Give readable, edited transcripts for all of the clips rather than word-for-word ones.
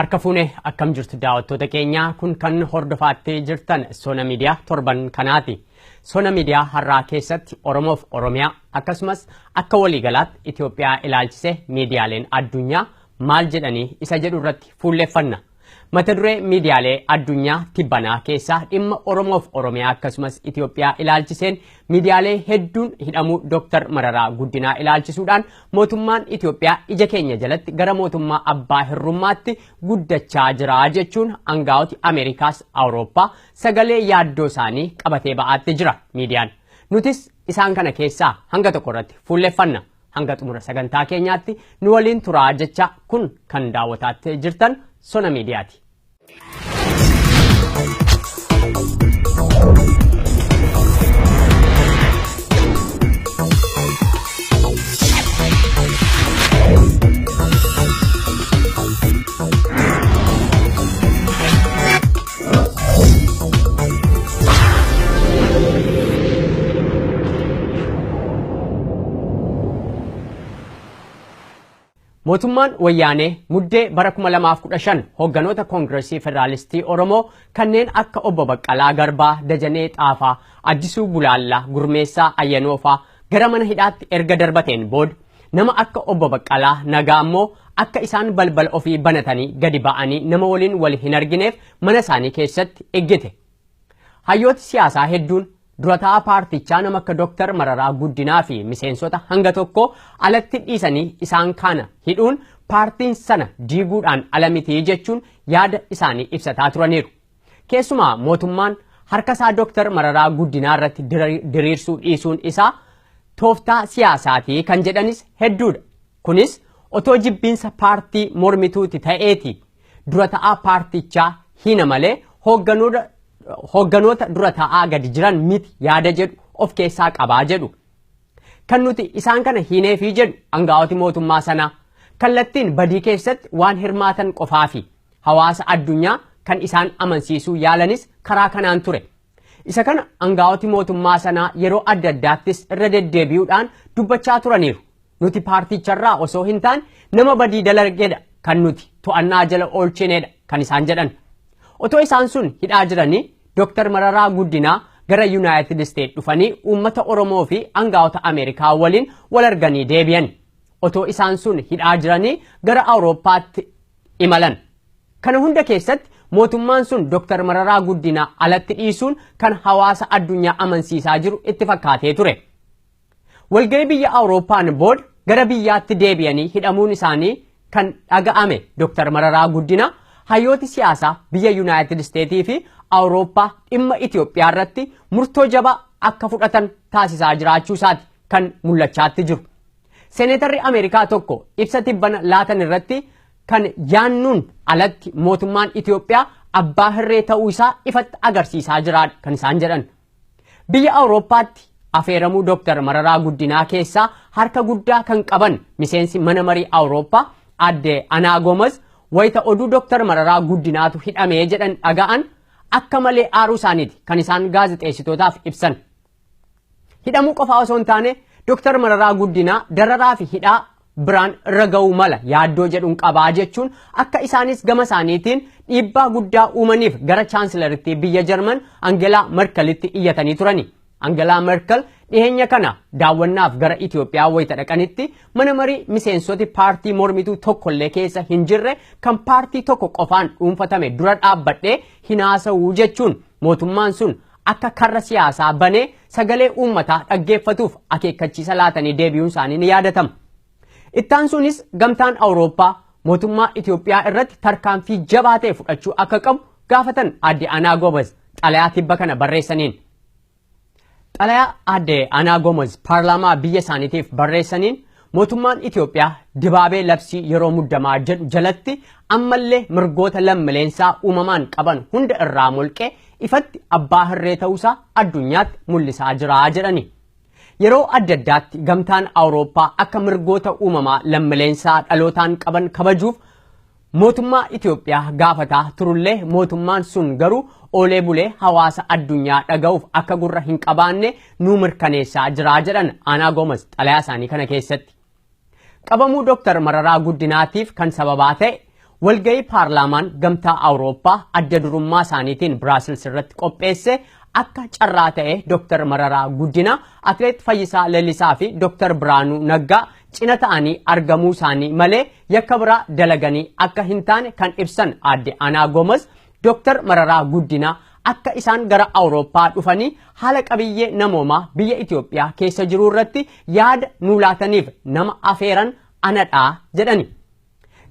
Harka fuune akkam jirtu daawwattoota keenyaa kun kan hordofaattee jirtan Sona Miidiyaa torban kanaati. Sona Miidiyaa har'aa keessatti Oromoof Oromiyaa akkasumas akka waliigalaatti Itoophiyaa ilaalchise miidiyaaleen addunyaa maal jedhanii isa jedhu irratti fuulleeffanna. Mata duree miidiyaalee addunyaa tibbanaa keessaa dhimma Oromoof Oromiyaa akkasumas Itoophiyaa ilaalchiseen miidiyaalee hedduun hidhamuu Dr. Mararaa Guddinaa ilaalchisuudhaan mootummaan Itoophiyaa ija keenya jalatti gara mootummaa abbaa hirrummaatti guddachaa jira jechuun aangaa'oti Ameerikaas Awurooppaa sagalee yaaddoo isaanii qabatee ba'aatti jira miidiyaan. Nutis isaan kana keessaa hanga tokko irratti fuulleeffanna. Hanga xumura sagantaa keenyaatti nu waliin turaa jecha kun kan daawwataatti jirtan Sona Miidiyaati. Mootummaan Wayyaanee muddee bara 2015 hoogganoota Koongireesii Federaalistii Oromoo kanneen akka obbo Baqqalaa Garbaa, Dajanee Xaafaa, Addisuu Bulaallaa, Gurmeessaa Ayyanoofaa gara mana hidhaatti erga darbateen booda nama akka obbo Baqqalaa Nagaa immoo akka isaan balbala ofii banatanii gadi ba'anii nama waliin wal hin argineef mana isaanii keessatti eeggate. Hayyooti siyaasaa hedduun durataa paartichaa nama akka Dr. Mararaa Guddinaa fi miseensota hanga tokko alatti dhiisanii isaan kana hidhuun paartiin sana diiguudhaan ala mitii jechuun yaada isaanii ibsataa turaniiru. Keessumaa mootummaan harka isaa Dr. Mararaa Guddinaa irratti diriirsuu dhiisuun isaa tooftaa siyaasaatii kan jedhanis hedduudha. Kunis otoo jibbiinsa paartii mormituuti ta'eeti dura ta'aa paartichaa hina malee hoogganoota dura ta'aa gadi jiran miti yaada jedhu of keessaa qabaa jedhu. Kan nuti isaan kana hineefii jedhu aangaa'oti mootummaa sanaa kallattiin badii keessatti waan hirmaatan qofaafi hawaasa addunyaa kan isaan amansiisuu yaalanis karaa kanaan ture. Isa kana aangaa'oti mootummaa sanaa yeroo adda addaattis irra deddeebi'uudhaan dubbachaa turaniiru. Nuti paarticharraa osoo hin taane nama badii dalagedha kan nuti to'annaa jala oolchinedha kan isaan jedhan. Otoo isaan sun hidhaa jiranii Dr. Mararaa Guddinaa gara Yuunaayitid Isteet dhufanii uummata Oromoo fi aangaa'ota Ameerikaa waliin wal arganii deebi'an. Otoo isaan sun hidhaa jiranii gara Awurooppaatti imalan. Kana hunda keessatti mootummaan sun Dr. Mararaa Guddinaa alatti dhiisuun kan hawaasa addunyaa amansiisaa jiru itti fakkaatee ture. Walga'ii biyya Awurooppaan booda gara biyyaatti deebi'anii hidhamuun isaanii kan dhaga'ame Dr. Mararaa Guddinaa hayyooti siyaasaa biyya Yuunaayitid Isteetii fi Awurooppaa dhimma Itoophiyaa irratti murtoo jabaa akka fudhatan taasisaa jiraachuu isaati kan mul'achaatti jiru. Seeneetarri Ameerikaa tokko ibsa tibbana laatan irratti kan yaannuun alatti mootummaan Itoophiyaa abbaa hirree ta'uu isaa ifatti agarsiisaa jira kan isaan jedhan. Biyya Awurooppaatti afeeramuu Dr. Mararaa Guddinaa keessaa harka guddaa kan qaban miseensi mana marii Awurooppaa aadde Anaa Gomez wayita oduu Dr. Mararaa Guddinaatu hidhamee jedhan dhaga'an akka malee aaruu isaaniiti kan isaan gaazexeessitootaaf ibsan. Hidhamuu qofaa osoo hin taane Dr. Mararaa Guddinaa dararaa fi hidhaa biraan irra ga'uu mala yaaddoo jedhuun qabaa jechuun akka isaanis gama isaaniitiin dhiibbaa guddaa uumaniif gara chaansilaritti biyya Jarman Angelaa Merkelitti iyyatanii turani. Angelaa Merkel dhiyeenya kana daawwannaaf gara Itoophiyaa wayita dhaqanitti mana marii miseensoti paartii mormituu tokkollee keessa hin jirre kan paartii tokko qofaan dhuunfatame dura dhaabbadhee hin haasa'uu jechuun mootummaan sun akka karra siyaasaa banee sagalee uummataa dhaggeeffatuuf akeekkachiisa laatanii deebi'uun isaanii ni yaadatama. Ittaan sunis gamtaan Awurooppaa mootummaa Itoophiyaa irratti tarkaanfii jabaa ta'e fudhachuu akka qabu gaafatan aadde Anaa Gomez xalayaa tibba kana barreessaniin. Xalayaa aadde Anaa Gomez paarlaamaa biyya isaaniitiif barreessaniin mootummaan Itoophiyaa dibaabee labsii yeroo muddamaa jedhu jalatti ammallee mirgoota lammiileensaa uumamaan qaban hunda irraa molqee ifatti abbaa hirree ta'uusaa addunyaatti mul'isaa jira jedhani. Yeroo adda addaatti gamtaan Awurooppaa akka mirgoota uumamaa lammiileensaa dhalootaan qaban kabajuuf mootummaa Itoophiyaa gaafataa turullee mootummaan sun garuu oolee bulee hawaasa addunyaa dhaga'uuf akka gurra hin qabaanne nuu mirkaneessaa jira jedhan Aanaa Goomaz xalayaa isaanii kana keessatti. Qabamuu Dr. Mararaa Guddinaatiif kan sababaa ta'e Walga'ii paarlaamaan Gamtaa Awurooppaa adda durummaa isaaniitiin Biraasils irratti qopheesse akka carraa ta'e Dr. Mararaa Guddinaa, Atileet Fayyisaa Leellisaa fi Dr. Biraanuu Naggaa cina ta'anii argamuu isaanii malee yakka biraa dalaganii akka hin taane kan ibsan aadde Anaa Gomez, Dr. Mararaa Guddinaa akka isaan gara Awurooppaa dhufanii haala qabiyyee namoomaa biyya Itoophiyaa keessa jiru irratti yaada nuu laataniif nama afeeran anadhaa jedhani.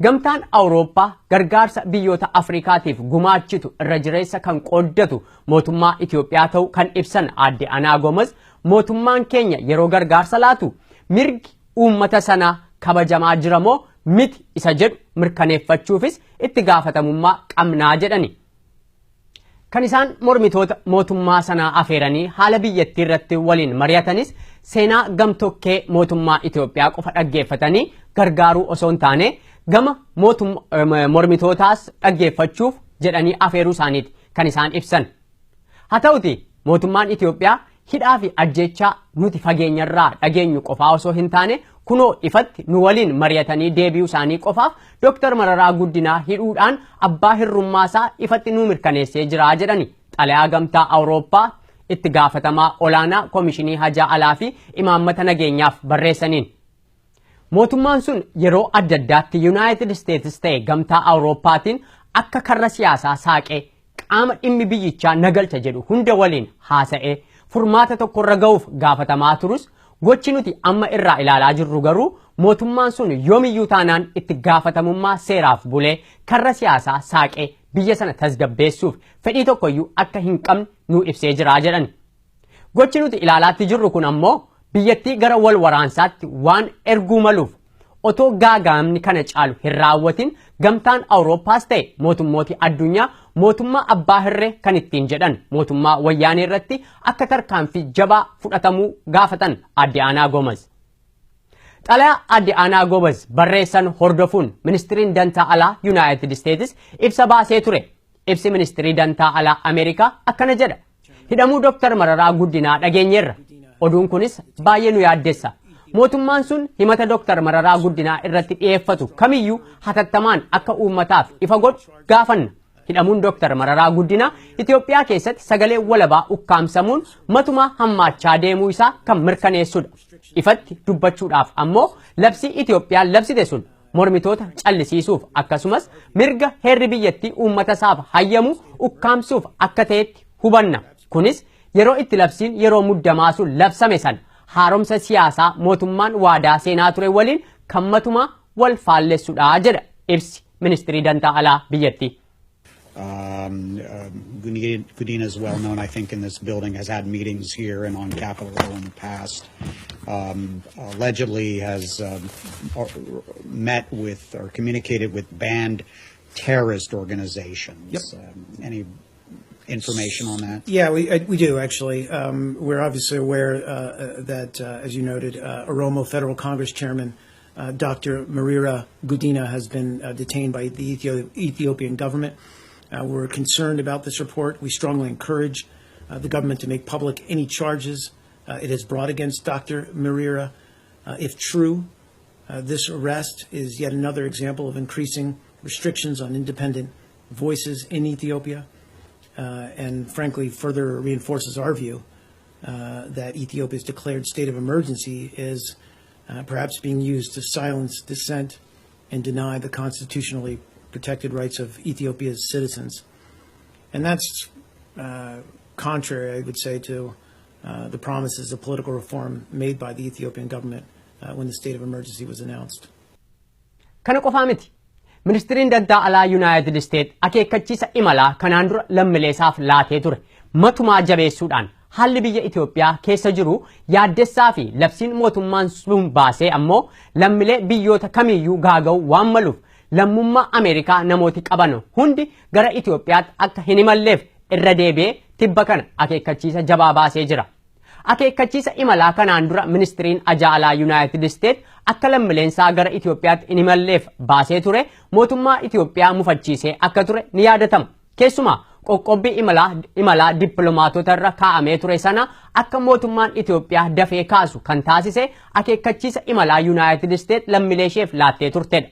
Gamtaan Awurooppaa gargaarsa biyyoota Afrikaatiif gumaachitu irra jireessa kan qooddatu mootummaa Itoophiyaa ta'uu kan ibsan aadde Anaa Gomez, mootummaan keenya yeroo gargaarsa laatu mirgi uummata sanaa kabajamaa jira moo miti isa jedhu mirkaneeffachuufis itti gaafatamummaa qabnaa jedhani. Kan isaan mormitoota mootummaa sanaa afeeranii haala biyyattii irratti waliin mari'atanis seenaa gamtokkee mootummaa Itoophiyaa qofa dhaggeeffatanii gargaaruu osoo hin taane gama mormitootaas dhaggeeffachuuf jedhanii afeeruu isaaniiti kan isaan ibsan. Haa ta'uti mootummaan Itoophiyaa hidhaa fi ajjeechaa nuti fageenyarraa dhageenyu qofaa osoo hin taane kunoo ifatti nu waliin mari'atanii deebi'uu isaanii qofaaf Dr. Mararaa Guddinaa hidhuudhaan abbaa hirrummaasaa ifatti nu mirkaneessee jira jedhani xalayaa Gamtaa Awurooppaa itti gaafatamaa olaanaa Koomishinii Hajaa Alaa fi Imaammata Nageenyaaf barreessaniin. Mootummaan sun yeroo adda addaatti Yuunaayitid Isteetsis ta'e Gamtaa Awurooppaatiin akka karra siyaasaa saaqee qaama dhimmi biyyichaa nagalcha jedhu hunda waliin haasa'ee furmaata tokkorra ga'uuf gaafatamaa turus, gochi nuti amma irraa ilaalaa jirru garuu mootummaan sun yoomiyyuu taanaan itti gaafatamummaa seeraaf bulee karra siyaasaa saaqee biyya sana tasgabbeessuuf fedhii tokkoyyuu akka hin qabne nu ibsee jira jedhan. Gochi nuti ilaalaatti jirru kun ammoo biyyattii gara wal waraansaatti waan erguu maluuf otoo gaagaamni kana caalu hin raawwatin Gamtaan Awurooppaas ta'e mootummooti addunyaa mootummaa abbaa hirree kan ittiin jedhan mootummaa wayyaanee irratti akka tarkaanfii jabaa fudhatamuu gaafatan aadde Aanaa Gomez. Xalayaa aadde Aanaa Gomez barreessan hordofuun ministiriin dantaa alaa Yuunaayitid Isteetis ibsa baasee ture. Ibsi ministirii dantaa alaa Ameerikaa akkana jedha. Hidhamuu Dr. Mararaa Guddinaa dhageenyeerra. Oduun kunis baay'ee nu yaaddessa. Mootummaan sun himata Dr. Mararaa Guddinaa irratti dhiyeeffatu kamiyyuu hatattamaan akka uummataaf ifa godhu gaafanna. Hidhamuun Dr. Mararaa Guddinaa Itoophiyaa keessatti sagalee walabaa ukkaamsamuun matumaa hammaachaa deemuu isaa kan mirkaneessudha. Ifatti dubbachuudhaaf ammoo labsii Itoophiyaan labsite sun mormitoota callisiisuuf akkasumas mirga heerri biyyattii uummata isaaf hayyamu ukkaamsuuf akka ta'etti hubanna. Kunis yeroo itti labsiin yeroo muddamaa sun labsame sana haaromsa siyaasaa mootummaan waadaa seenaa ture waliin kan matumaa wal faallessudha jedha ibsi ministirii dantaa alaa biyyattii. Gudina is well known, I think, in this building, has had meetings here and on Capitol Hill in the past. Allegedly has met with or communicated with banned terrorist organizations. Yep. Any information on that? Yeah, we do actually. We're obviously aware that, as you noted, Oromo Federal Congress Chairman Dr. Merera Gudina has been detained by the Ethiopian government. We're concerned about this report. We strongly encourage the government to make public any charges it has brought against Dr. Merera. If true, this arrest is yet another example of increasing restrictions on independent voices in Ethiopia, and frankly further reinforces our view that Ethiopia's declared state of emergency is perhaps being used to silence dissent and deny the constitutionally protected rights of Ethiopia's citizens. And that's contrary, I would say, to the promises of political reform made by the Ethiopian government when the state of emergency was announced. Kana qofaa miti. Ministiriin dantaa alaa Yuunaayitid Isteet akeekkachiisa imalaa kanaan dura lammiileesaaf laatee ture matumaa jabeessuudhaan haalli biyya Itoophiyaa keessa jiru yaaddessaa fi labsiin mootummaan sun baasee ammoo lammiilee biyyoota kamiyyuu gaaga'uu waan maluuf lammummaa Ameerikaa namooti qaban hundi gara Itoophiyaatti akka hin imalleef irra deebi'ee tibba kana akeekkachiisa jabaa baasee jira. Akeekkachiisa imalaa kanaan dura ministiriin hajaa alaa Yuunaayitid Isteet akka lammiileensaa gara Itoophiyaatti hin imalleef baasee ture mootummaa Itoophiyaa mufachiisee akka ture ni yaadatama. Keessumaa qoqqobbii imalaa dippiloomaatota irra kaa'amee ture sana akka mootummaan Itoophiyaa dafee kaasu kan taasise akeekkachiisa imalaa Yuunaayitid Isteet lammiilee isheef laattee turtedha.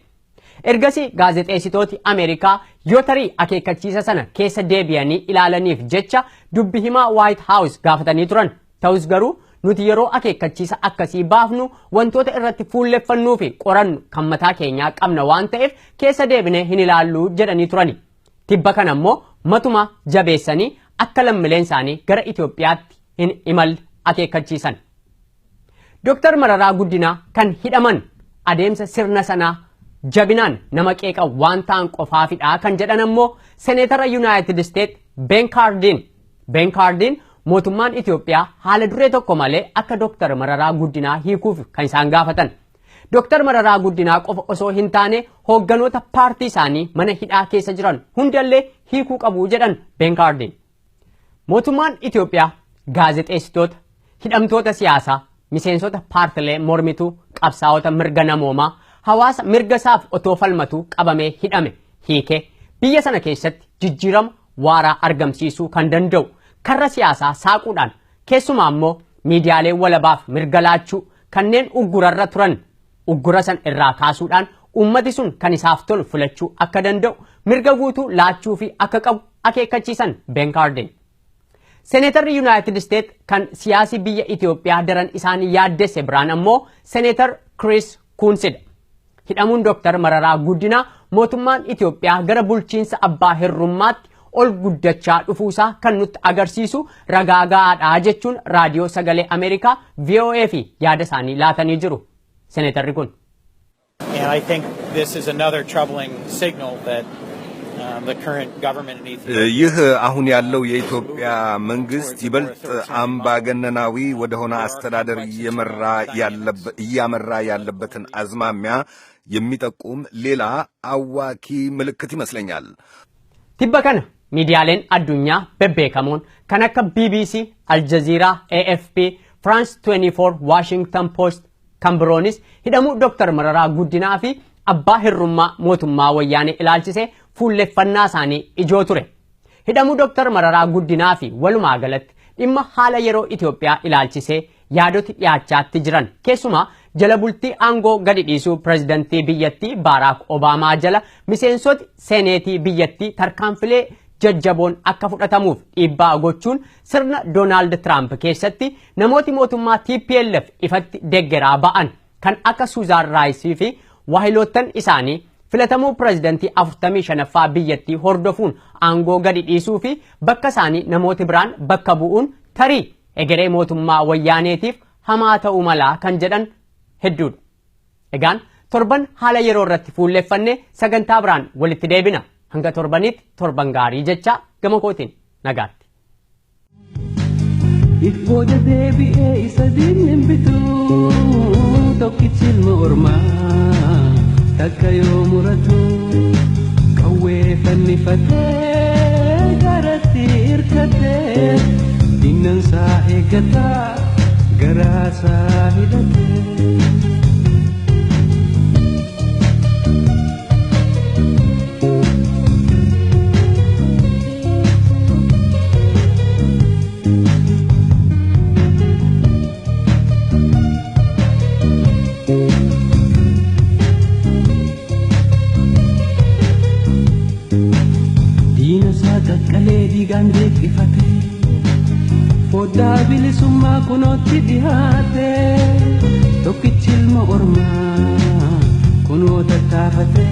Ergasii gaazexeessitooti Ameerikaa yoo tarii akeekkachiisa sana keessa deebi'anii ilaalaniif jecha dubbi himaa White House gaafatanii turan. Ta'us garuu nuti yeroo akeekkachiisa akkasii baafnu wantoota irratti fuulleffannuu fi qorannu kan mataa keenyaa qabna waan ta'eef keessa deebinee hin ilaallu jedhanii turani. Tibba kana immoo matuma jabeessanii akka lammiileen isaanii gara Itoophiyaatti hin imalle akeekkachiisan. Dooktar Mararaa Guddinaa kan hidhaman adeemsa sirna sanaa jabinaan nama qeeqa waan ta'an qofaafidha kan jedhan ammoo Seneetara Yuunaayitid Isteet Ben Kaardiin. Ben Kaardiin mootummaan Itoophiyaa haala duree tokko malee akka Dooktar Mararaa Guddinaa hiikuuf kan isaan gaafatan. Dooktar Mararaa Guddinaa qofa osoo hin taane hoogganoota paartii isaanii mana hidhaa keessa jiran hundallee hiikuu qabu jedhan Ben Kaardiin. Mootummaan Itoophiyaa gaazexeessitoota, hidhamtoota siyaasaa, miseensota paartilee mormituu, qabsaa'ota mirga namoomaa, hawaasa mirga isaaf otoo falmatu qabamee hidhame hiikee biyya sana keessatti jijjiirama waaraa argamsiisuu kan danda'u karra siyaasaa saaquudhaan, keessumaa immoo miidiyaalee walabaaf mirga laachuu, kanneen uggurarra turan uggura san irraa kaasuudhaan uummati sun kan isaaf tolu filachuu akka danda'u mirga guutuu laachuu fi akka qabu akeekkachiisan Ben Kaardin. Seneetarri Yuunaayitid Isteet kan siyaasi biyya Itoophiyaa daran isaan yaaddesse biraan ammoo Seneetar Chris Coonsidha. Hidhamuun Dooktar Mararaa Guddinaa mootummaan Itoophiyaa gara bulchiinsa abbaa hirrummaatti ol guddachaa dhufuusaa kan nutti agarsiisu ragaa ga'aadha jechuun raadiyoo sagalee Ameerikaa VOA fi yaada isaanii laatanii jiru. Seneetarri kun. And I think this is another troubling signal that the current government in Ethiopia ይህ አሁን ያለው የኢትዮጵያ መንግስት ይበልጥ አምባገነናዊ ወደሆነ አስተዳደር እያመራ ያለበትን አዝማሚያ የሚጠቁም ሌላ አዋኪ ምልክት ይመስለኛል። Tibba kana miidiyaaleen addunyaa bebbeekamoon kan akka BBC, Al Jazeera, AFP, France 24, Washington Post kan biroonis hidhamuu Dr. Mararaa Guddinaa fi abbaa hirrummaa mootummaa wayyaanee ilaalchisee fuulleffannaa isaanii ijoo ture. Hidhamuu Dr. Mararaa Guddinaa fi walumaa galatti dhimma haala yeroo Itoophiyaa ilaalchisee yaadoti dhiyaachaatti jiran, keessumaa jala bultii aangoo gadi dhiisuu pirezidantii biyyattii Baaraak Obaamaa jala miseensoti seeneetii biyyattii tarkaanfilee jajjaboon akka fudhatamuuf dhiibbaa gochuun sirna Doonaald Tiraamp keessatti namooti mootummaa TPLF ifatti deggeraa ba'an kan akka Suuzaan Raayisii fi waahiloottan isaanii filatamuu pirezidantii 45ffaa biyyattii hordofuun aangoo gadi dhiisuu fi bakka isaanii namooti biraan bakka bu'uun tarii egeree mootummaa wayyaaneetiif hamaa ta'uu malaa kan jedhan hedduudha. Egaan torban haala yeroo irratti fuulleffanne sagantaa biraan walitti deebina. Hanga torbanitti torban gaarii jecha gama kootiin nagaatti. If booda deebi'ee isa diinni hin bitu, tokkichi ilma ormaa takka yoo muratu qawwee fannifatee garatti hirkatee dinnansaa eeggataa garaasaa hidhatee. Diina isaa qaqqalee dhiigaan beeksifate, foddaa bilisummaa kunootti dhihaate, tokkichi ilma ormaa kunoo tattaafate.